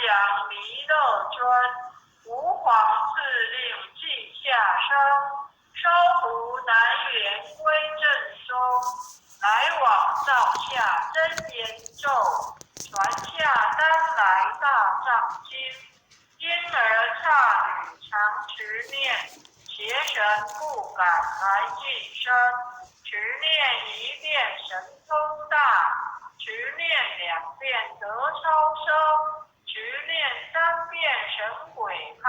陽彌勒尊，吾皇敕令記下聲，收服南轅歸正宗，來往造下真言咒，傳下當來大藏經。嬰兒剎女常持念，邪神不敢來近身。持念一遍神通大，持念兩遍得超生，持念三遍神鬼怕。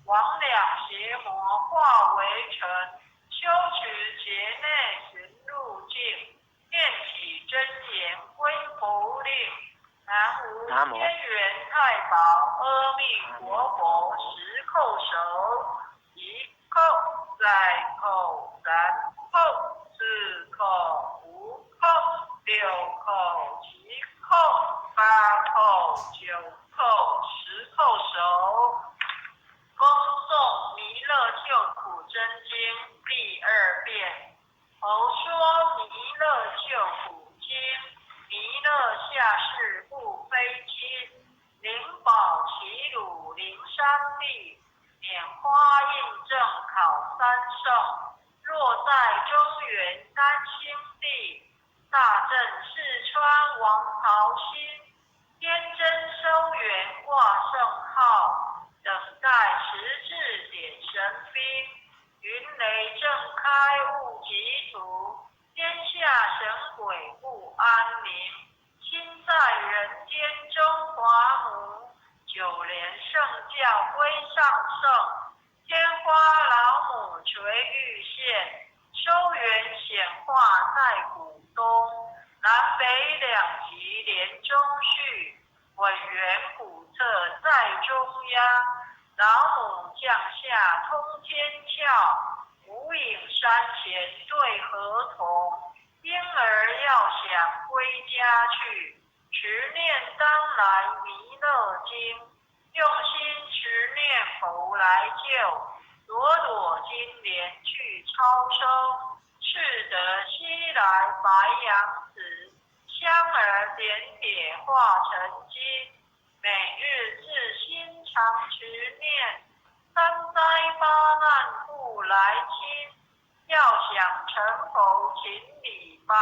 魍魎邪魔化為塵，修持劫內尋路徑，念起真言歸佛令。南無天元太保阿彌陀佛十叩首，一叩、二叩、三叩、四叩、五叩、六叩、七叩、八叩、九叩、十叩首。恭誦彌勒救苦真經第二遍。佛說彌勒救苦經，彌勒下世不非親，靈寶齊魯靈山地，拈花印證考三聖。若在中原三清地，大鎮四川王朝興，天真收元掛聖號，等待時至點神兵。雲雷正開悟極圖，天下神鬼不安寧。親在人間中華母，九蓮聖教歸上聖。天花老母垂玉線，收元顯化在古東。南北兩極連中續，混元古冊在中央。老母降下通天竅，無影山前對河童。嬰兒要想歸家去，持念當來彌勒經，用心持念佛來救，朵朵金蓮去超生。赤得西來白羊子，香兒點鐵化成金。每日自心常持念，三災八難不來侵。要想成佛勤禮拜，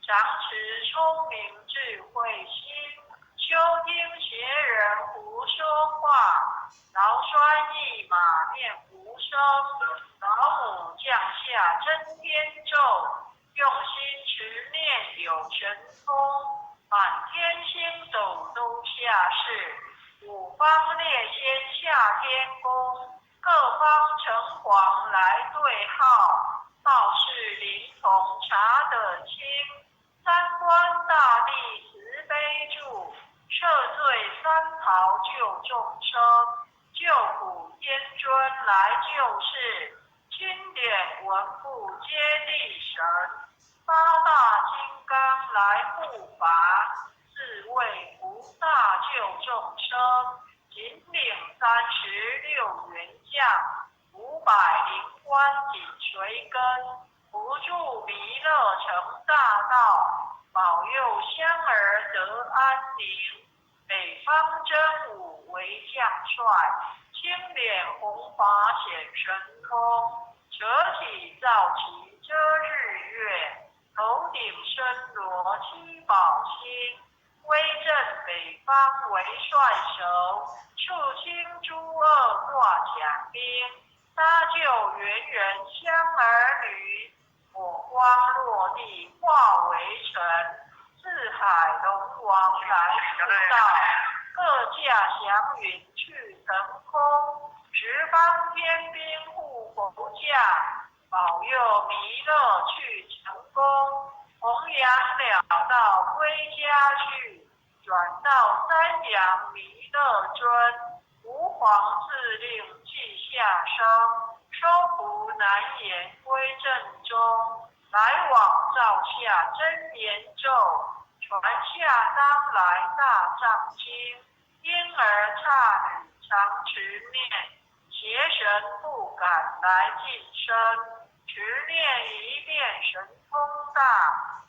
常持聰明智慧心。休聽邪人胡說話，勞拴一馬念無聲。老母降下真天咒，用心持念有神通。滿天星斗都下世，五方列仙下天宮，各方城隍來對號，道士靈童查得清。三官大帝慈悲助，赦罪三袍救眾生，救苦天尊來救世，欽點文武接力神。八大金剛來護法，四位菩薩救眾生，錦領36員將，500靈官緊隨跟，扶助彌勒成大道，保佑香兒得安寧。北方真武為將帥，青臉紅髮顯神通，扯起皂旗遮日月。頭頂身羅七寶星，威震北方為帥首，肅清諸惡掛甲兵，搭救猿人香兒女，火光落地化為塵，四海龍王來護道，各駕祥雲去騰空，十方天兵護佛駕。保佑彌勒去成功，弘揚了道歸家去，轉到三陽彌勒尊，吾皇敕令記下聲，收服南轅歸正宗，來往造下真言咒，傳下當來大藏經，嬰兒剎女常持念，邪神不敢來近身。持念一遍神通大，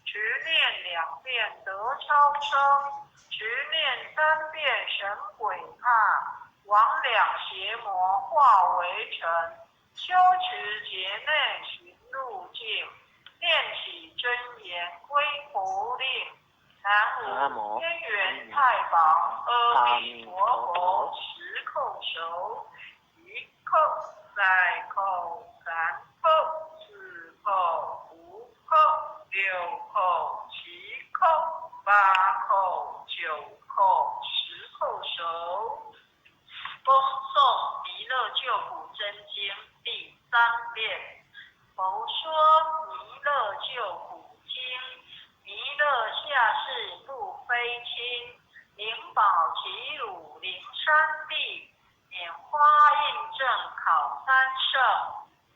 持持念两遍得超生，持念三遍神鬼怕，魍魉邪魔化为尘。修持劫内寻路径，念起真言归佛令。南无天元太保阿弥陀佛，十叩首，一叩，二叩，三叩，四叩，五叩，六叩，七叩，八叩，九叩，十叩首。恭诵弥勒救苦真经第三遍。佛说弥勒救苦经，弥勒下世不非亲，灵宝齐鲁灵山地，拈花印证考三圣，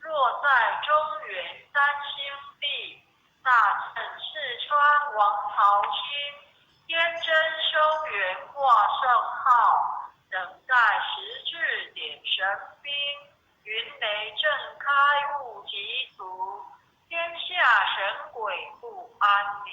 落在中原三星地，大镇四川王朝卿，天真收元挂圣号。等待时至点神兵，云雷震开悟极图，天下神鬼不安宁。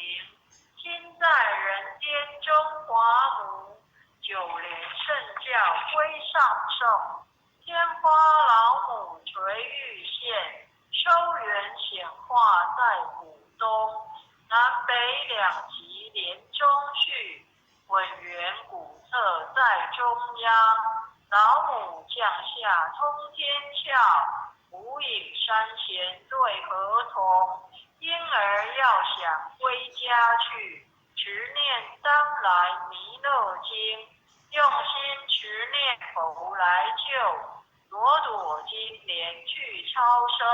心在人间中华母，九莲圣教归上圣，天花老母垂玉线，收元显化在古东，南北两极连中去。混元古册在中央，老母降下通天窍，无影山前对河童。婴儿要想归家去，持念当来弥勒经，用心持念佛来救，朵朵金莲去超生，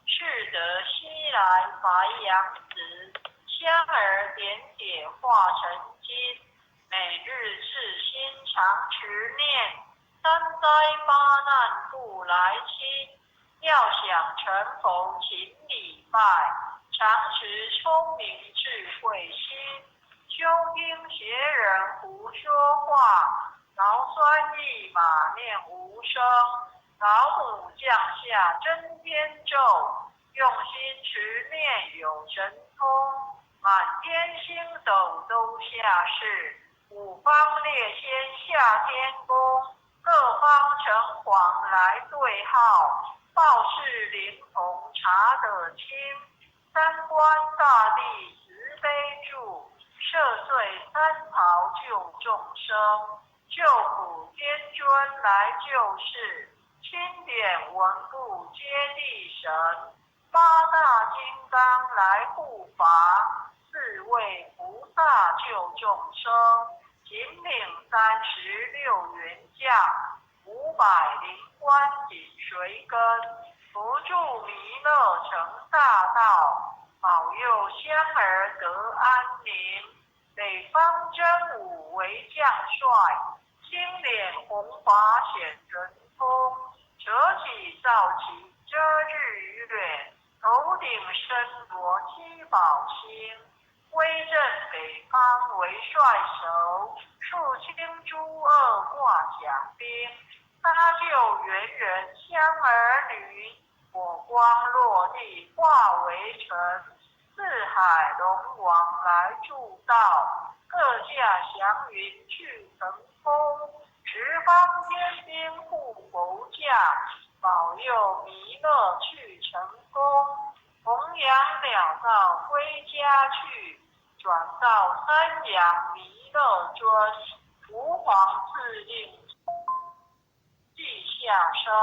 是得西来白羊子，香儿点铁化成金。每日至心常持念，三灾八难不来侵。要想成佛勤礼拜，常持聪明智慧心。休听邪人胡说话，劳酸一马念无声。老母降下真天咒，用心持念有神通。满天星斗都下世。五方列仙下天宫，各方城隍来对号，报事灵童查得清。三官大帝慈悲助，赦罪三朝救众生，救苦天尊来救世，钦点文部揭谛神，八大金刚来护法。四位菩萨救众生，紧领36员将，500灵官紧随跟，扶助弥勒成大道，保佑香儿得安宁。北方真武为将帅，青脸红发显神通，扯起皂旗遮日月，头顶身着七宝星。威震北方为帅首，肃清诸恶挂甲兵，搭救猿人香儿女，火光落地化为尘。四海龙王来助道，各驾祥云去腾空。十方天兵护佛驾，保佑弥勒去成功。弘扬了道归家去，转到三阳弥勒尊，吾皇赐令记下生，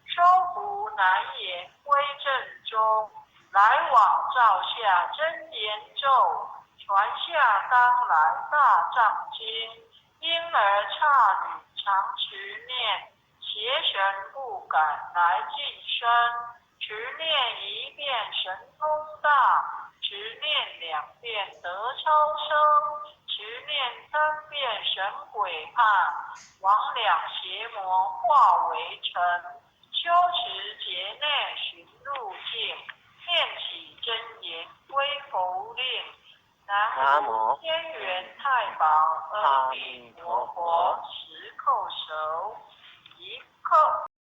收服难言归正宗，来往照下真言咒，传下当来大藏经，婴儿刹女常持念，邪神不敢来近身。持念一遍神通大，持念两遍得超生，持念三遍神鬼怕，魍魉邪魔化为尘。修持劫内寻路径，念起真言归佛令。南无天元太保阿弥陀佛。十